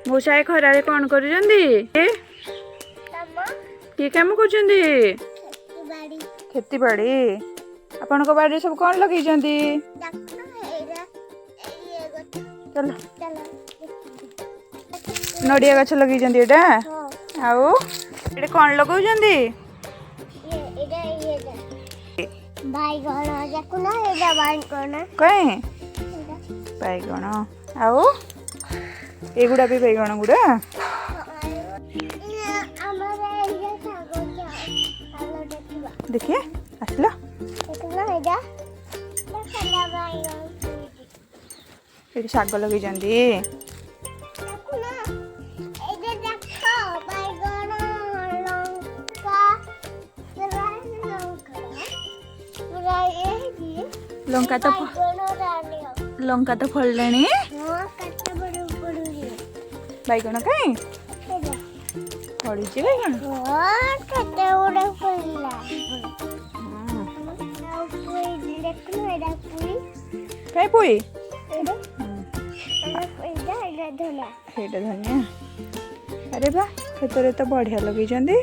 ମଉସା, ଏ ଖରାରେ କ'ଣ କରୁଛନ୍ତି? କିଏ କାମ କରୁଛନ୍ତି? ବାଡ଼ି। ଖେତିବାଡ଼ି। ଆପଣଙ୍କ ବାଡ଼ିରେ ସବୁ କ'ଣ ଲଗେଇଛନ୍ତି? ଚାଲ। ନଡ଼ିଆ ଗଛ ଲଗେଇଛନ୍ତି ଏଇଟା। ଆଉ ଏଇଟା କ'ଣ ଲଗାଉଛନ୍ତି? ବାଇଗଣ ଦେଖୁନ, ଏଇଟା ବାଇଗଣ। କାଇଁ? ବାଇଗଣ। ଆଉ ଏଗୁଡ଼ା ବି ବାଇଗଣ ଗୁଡ଼ା। ଆମର ଏଇଟା ଶାଗ। ଚାଲ ଦେଖିବା। ଦେଖିଏ, ଆସିଲ। ଦେଖୁନ, ଏଇଟା ଦେଖ ବାଇଗଣ। ଏଠି ଶାଗ ଲଗେଇଛନ୍ତି। ଦେଖୁନ, ଏଇଟା ଦେଖ, ବାଇଗଣ, ଲଙ୍କା, ପୁରା ଲଙ୍କା ପୁରା ଏଇଠି। ଲଙ୍କା ତ ବାଇଗଣ ରାନ୍ଧିବ। ଲଙ୍କା ତ ଫଳିଲାଣି। ହଁ, କାଟ ବଡ଼ ପଡୁଛି। ବାଇଗଣ କାଇଁ? ଏଇଟା। ଫଳିଛି ବାଇଗଣ। ହଁ, କେତେ ଗୁଡେ ଫଳିଲା। ଆଉ ପୁଇ ଦେଖୁନ, ଏଇଟା ପୁଇ। କାଇଁ ପୋଇ? ଏଇଟା, ଏଇଟା, ଏଇଟା ଧନିଆ। ସେଇଟା ଧନିଆ। ଆରେ ବା, କ୍ଷେତରେ ତ ବଢ଼ିଆ ଲଗେଇଛନ୍ତି।